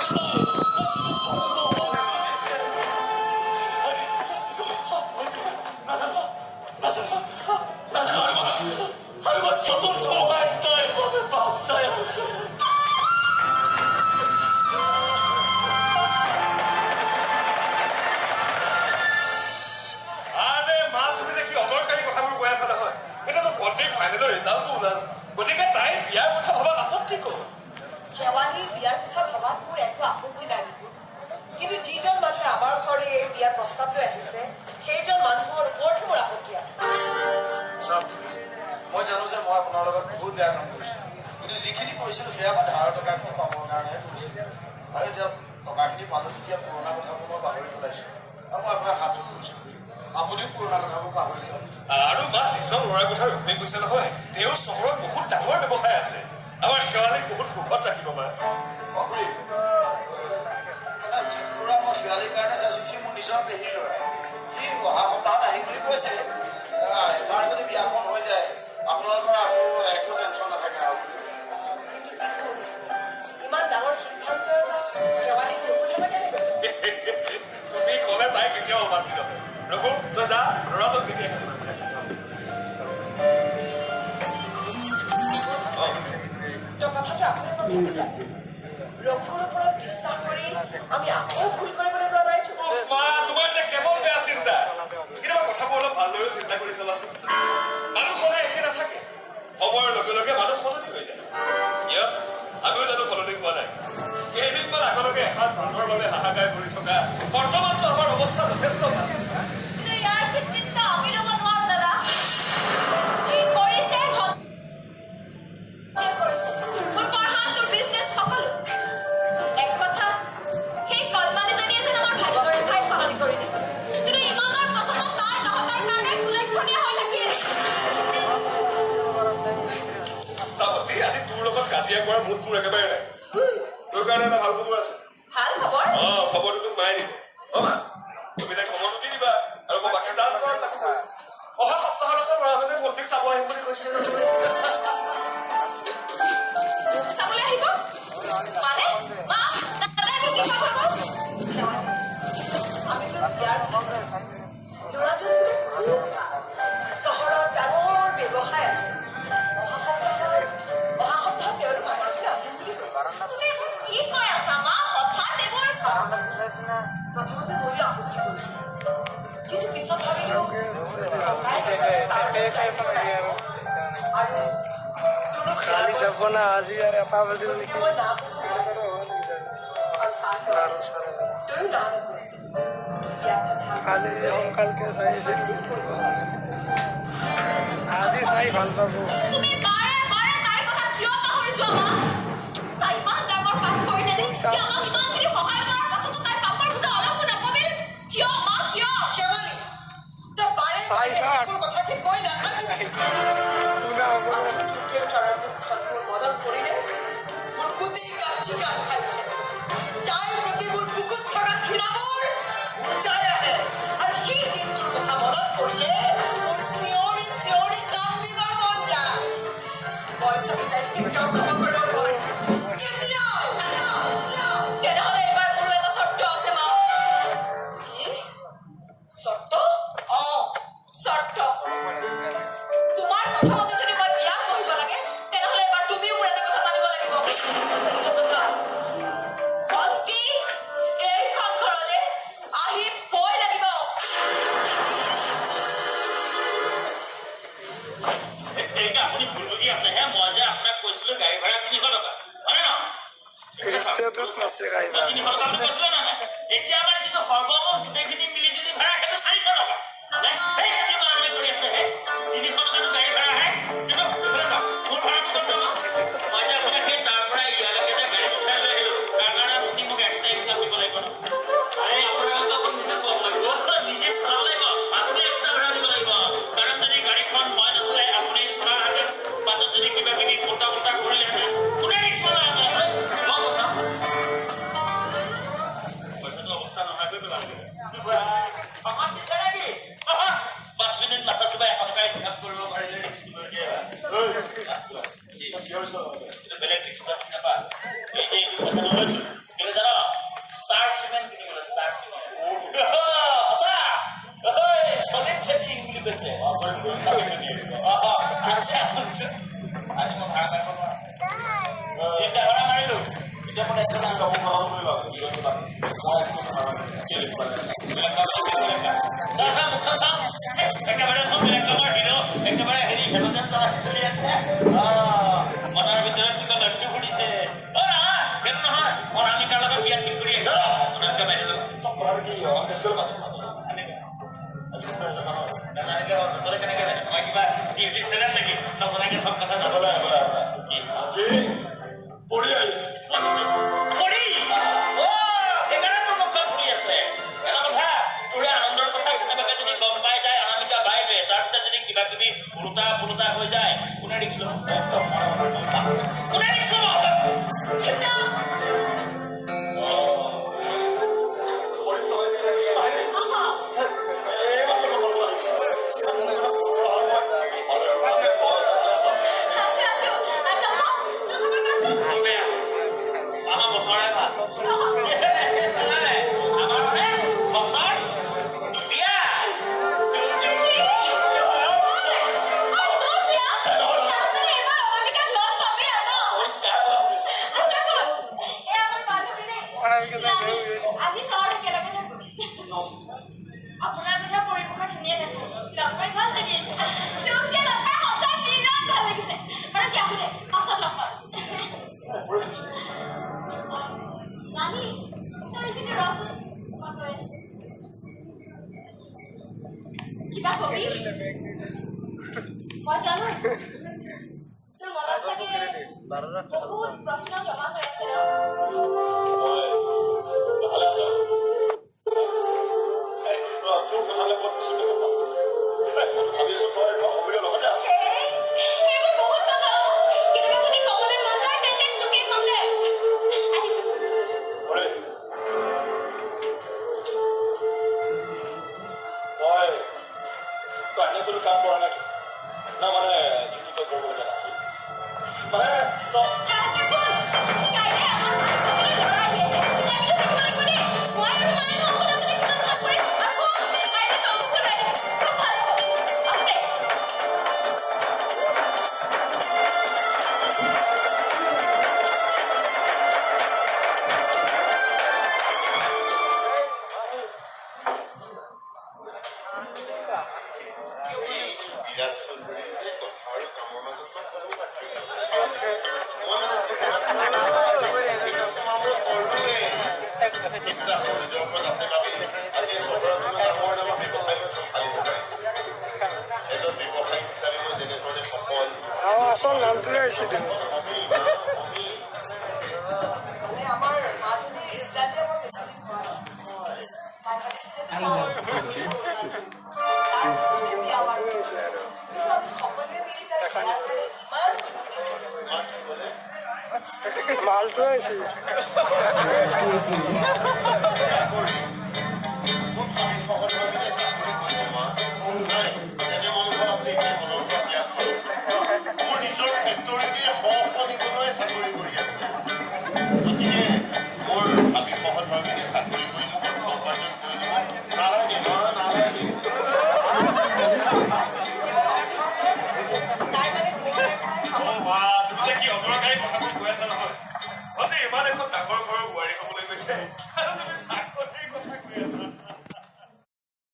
আৰু মই কত তোমাক তাইৰ বাবে বাট চাই আছো। আৰে মা, তুমি যে কি অদৰকাৰী কথাবোৰ কৈ আছা নহয়। এতিয়াতো ভণ্টিৰ ফাইনেলৰ ৰিজাল্টটো ওলাল, গতিকে তাই বিয়াৰ কথা ভবাত আপত্তি ক'ত? শেৱালিৰ বিয়াৰ কথা ভবাত মোৰ একো আপত্তি নাই বিপুল, কিন্তু যিজন মানুহে আমাৰ ঘৰলৈ এই বিয়াৰ প্ৰস্তাৱ লৈ আহিছে, সেইজন মানুহৰ ওপৰতহে মোৰ আপত্তি আছে। চাওক, মই জানো যে মই আপোনাৰ লগত বহুত বেয়া কাম কৰিছোঁ, কিন্তু যিখিনি কৰিছিলোঁ সেয়া মই ধাৰৰ টকাখিনি পাবৰ কাৰণেহে কৰিছিলোঁ। আৰু এতিয়া টকাখিনি পালোঁ যেতিয়া পুৰণা কথাবোৰ মই পাহৰি পেলাইছোঁ আৰু মই আপোনাক হাতযোৰ কৰিছোঁ, আপুনিও পুৰণা কথাবোৰ পাহৰি যাওক। আৰু মা, যিজন ল'ৰাৰ কথা ৰুক্মী কৈছে নহয়, তেওঁৰ চহৰত বহুত ডাঙৰ ব্যৱসায় আছে। আমাৰ শেৱালিক বহুত সুখত ৰাখিব মা। অ খুৰী, যিটো ল'ৰা মই শেৱালিৰ কাৰণে চাইছোঁ, সি মোৰ নিজৰ পেহীৰ ল'ৰা। সি অহা সপ্তাহত আহিম বুলি কৈছে। এবাৰ যদি বিয়াখন হৈ যায়, আপোনালোকৰ আকৌ একো টেনশ্যন নাথাকে আৰু। কিন্তু বিপুল, ইমান ডাঙৰ সিদ্ধান্ত এটা শেৱালিক নুসুধাকৈ কেনেকৈ? তুমি ক'লে তাই কেতিয়াও অমান্তি নহয়। ৰঘু, তই যা, ল'ৰাজন কেতিয়া? তই কথাটো আকৌ এবাৰ ভাবি চা। ৰঘুৰ ওপৰত বিশ্বাস কৰি আমি আকৌ ভুল কৰিবলৈ লোৱা নাইতো? উফ, মা, তোমাৰ যে কেৱল বেয়া চিন্তা। কেতিয়াবা কথাবোৰ অলপ ভালদৰেও চিন্তা কৰি চাবাচোন। মানুহ সদায় একে নাথাকে, সময়ৰ লগে লগে মানুহ সলনি হৈ যায়। কিয়, আমিও জানো সলনি হোৱা নাই? কেইদিনমান আগলৈকে এসাঁজ ভাতৰ বাবে হাহাকাৰ কৰি থকা বৰ্তমানতো আমাৰ অৱস্থা যথেষ্ট ভাল। কিন্তু ইয়াৰ কৃতিত্ব আমি ল'ব নোৱাৰো দাদা। যি কৰিছে ভণ্টিয়ে কৰিছে। মোৰ পঢ়া, তোৰ বিজনেছ, সকলো। এক কথা, সেই কণমানিজনীয়ে যেন আমাৰ ভাগ্যৰেখাই সলনি কৰি দিছিল। কিন্তু ইমানৰ পাছতো তাই তহঁতৰ কাৰণে কুলক্ষণীয়া হৈ থাকিল। চাবতী, আজি তোৰ লগত কাজিয়া কৰাৰ মুড মোৰ একেবাৰে নাই। তোৰ কাৰণে এটা ভাল খবৰ আছে। ভাল খবৰ? অ, খবৰটো তোক মায়ে দিব। অ মা, তুমি তাইক খবৰটো দি দিবা আৰু মই বাকী যা যোগাৰ তাকো কৰিম। অহা সপ্তাহত আকৌ ল'ৰাজনে ভণ্টিক চাব আহিম বুলি কৈছে নহয়। মোক চাবলৈ আহিব মানে? মা, দাদা, এইবোৰ কি কথা গ'ল? শেৱালি, আমি তোৰ বিয়াৰ কথা কৈছো। ল'ৰাজন বোলে খুব ভাল, চহৰত ডাঙৰ ব্যৱসায় আছে। অহা সপ্তাহত তেওঁলোক আমাৰ ঘৰলৈ আহিম বুলি কৈছে। তুমি এইবোৰ কি কৈ আছা মা? হঠাৎ এইবোৰ? প্ৰথমতে ময়ো আপত্তি কৰিছিলো, কিন্তু পিছত ভাবিলো ককায়েক হিচাপে তাৰ জানো দায়িত্ব নাই? আৰু তোৰো কালি বিয়াৰ যাব না আজি আৰু এটা বাজিল। গতিকে নেকি? মই না ক'ব নোৱাৰো। আৰু চাহ, তয়ো না নকৰিবি। তোৰ বিয়াখন ভাল কালি সোনকালকে চাইছিল। শান্তিত কৰিব। আজি চাই ভাল পাব। তুমি বাৰে বাৰে তাইৰ কথা কিয় পাহৰি যোৱা মা? তাই ইমান ডাঙৰ পাপ কৰিলে নে যে আমাক ইমানখিনি সহায় কৰাৰ পাছতো তাইৰ পাপৰ বোজা অলপো নকমিল? কিয় মা, কিয়? শেৱালি, তই বাৰে চাই বাৰে থাক। এইবোৰ কথাকে কৈ নাথাকিবি। শুনা হ'ব। আজি তোৰ দেউতাৰ মুখখন মোৰ মনত পৰিলে মোৰ গোটেই গাত জিকাৰ খাই উঠে। তাইৰ প্ৰতি মোৰ বুকুত থকা ঘৃণাবোৰ উজাই আহে আৰু সেই দিনটোৰ কথা মনত পৰিলে মোৰ চিঞৰি চিঞৰি কান্দিবৰ মন যায়। মই চাগে তাইক কেতিয়াও ক্ষমা কৰিব নোৱাৰিম, কেতিয়াও। তেনেহ'লে এইবাৰ মোৰো এটা চৰ্ত আছে মা। কি চৰ্ত? অ, চৰ্ত। তোমাৰ কথা মতে যদি মই বিয়াত বহিব লাগে, তেনেহ'লে এবাৰ তুমিও মোৰ এটা কথা মানিব লাগিব। ভণ্টি এইখন ঘৰলে আহিবই লাগিব। তেনেকে আপুনি ভুল বুজি আছে হে। মই যে আপোনাক কৈছিলো গাড়ী ভাড়া 300 টকা, হয় নে নহয়? এতিয়াতো আছে গাড়ী মই 300 টকা বুলি কৈছিলো নে নাই? এতিয়া আমাৰ যিটো সৰ্বমুঠ গোটেইখিনি মিলি জুলি ভাড়া, সেইটো 400 টকা। হেই, কি মানে কৰি আছে হে? 300 টকাটো গাড়ী ভাড়া হে। কিন্তু এইফালে চাওক, মোৰ ভাড়াটো ক'ত যাব? মই যে আপোনাক সেই তাৰ পৰা ইয়ালৈকে যে গাড়ীত উঠাই লৈ আহিলো, তাৰ কাৰণে আপুনি মোক এক্সট্ৰা ইনকাম দিব লাগিব ন? আৰে, আপোনালোকে আকৌ নিজে চলাব লাগিব। নিজে চলাব লাগিব, আপুনি এক্সট্ৰা ভাড়া দিব লাগিব। কাৰণ যদি গাড়ীখন মই নচলাই আপুনি চলালহেঁতেন, বাটত যদি কিবা কিবি উল্টা পুল্টা কৰিলেহেঁতেন, কোনে ৰিস্ক ল'লেহেঁতেন? মই বচাম। পইচাটো অৱস্থা নোহোৱা কৰি পেলালে। খঙত দিছে নেকি? এতিয়া মই একেবাৰে হেৰি হেল'জেন জ্বলাই চলি আছে। মনৰ ভিতৰত কিবা লাড্ডু ফুটিছে। অ সেইটো নহয়, অনামিকাৰ লগত বিয়া ঠিক কৰি আহিছ। অনামিকা বাইদেউ লগত চব কথাটো কি নাজানিলে নকলে কেনেকে জানিম? মই কিবা টিভি চেনেল নেকি নজনাকে চব কথা জানো? কি আজি পৰি আহিছে পৰি? অ সেইকাৰণে তোৰ মুখখন ফুলি আছে। এটা কথা, তোৰে আনন্দৰ কথা কেনেবাকে যদি গম পাই যায় অনামিকা বাইদেৱে, তাৰপিছত যদি কিবা কিবি ওলোটা পোলোটা হৈ যায়, কোনে ৰিক্স ল'ব? একদম কোনে ৰিক্স ল'ব? আমাৰ বছৰে ভাল, আমাৰ মানে বছৰ বিয়া। আমি চহৰত একেলগে থাকো। আপোনাৰ পিছত পৰিমুখত ধুনীয়া থাকো, লগ পাই ভাল লাগিল। তোক যে লগ পাই সঁচাই বিৰাট ভাল লাগিছে। বাৰু দিয়া দে, পাছত লগ পাম। নানী, তই এইখিনি ৰচোন, মই গৈ আছো। কিবা কবি? মই জানো তোৰ মনত চাগে বহুত প্ৰশ্ন জমা হৈ আছে ন? তোৰ কথালে বহুত পিছতে গম পাম। ভাবিছো তই বাহুবীৰ লগতে আছ। সেইবোৰ বহুত কথা। কেতিয়াবা যদি ক'বলৈ মন যায় তেন্তে তোকে ক'ম দে। আহিছো। মই তই এনে কোনো কাম কৰা নাই না, মানে যিটো তই কৰিবলগীয়া নাছিল, মানে তই বিশ্বাস মোৰ নিজৰ ওপৰত আছে বাবেই আজি এই চহৰত ইমান ডাঙৰ ডাঙৰ ব্যৱসায় মই চম্ভালিব পাৰিছোঁ। এজন ব্যৱসায়ী হিচাপে মই যেনেধৰণে সফল আচল নামটোৱে আহিছে। আমাৰ মাজনীৰ ৰিজাল্টে বৰ বেছি দিন হোৱা নাই। তাই ভাবিছিলে যে তাৰপিছতহে বিয়া বাৰু। কিন্তু আমি সকলোৱে মিলি তাইক বিয়াৰ কাৰণে ইমান জোৰ দিছিলোঁ। মালটোৱে আহিছে। চাকৰি মোৰ ভাবি সহধৰ্মিনীয়ে চাকৰি কৰিব মা? নাই, তেনে মনোভাৱ আপুনি এতিয়া মনৰ পৰা ত্যাগ কৰক। মোৰ নিজৰ ফেক্টৰীতে শ শ নিবনুৱাই চাকৰি কৰি আছে। গতিকে মোৰ ভাবি সহধৰ্মিনীয়ে চাকৰি কৰি মোক অৰ্থ উপাৰ্জন কৰি দিব নালাগে মা, নালাগে। তাই মানে সৰুৰে পৰাই চাকৰি তুমি যে কি অদৰকাৰী কথাবোৰ কৈ আছা নহয়। ইমান এখন ডাঙৰ ঘৰৰ বোৱাৰী হ'বলৈ গৈছে আৰু তুমি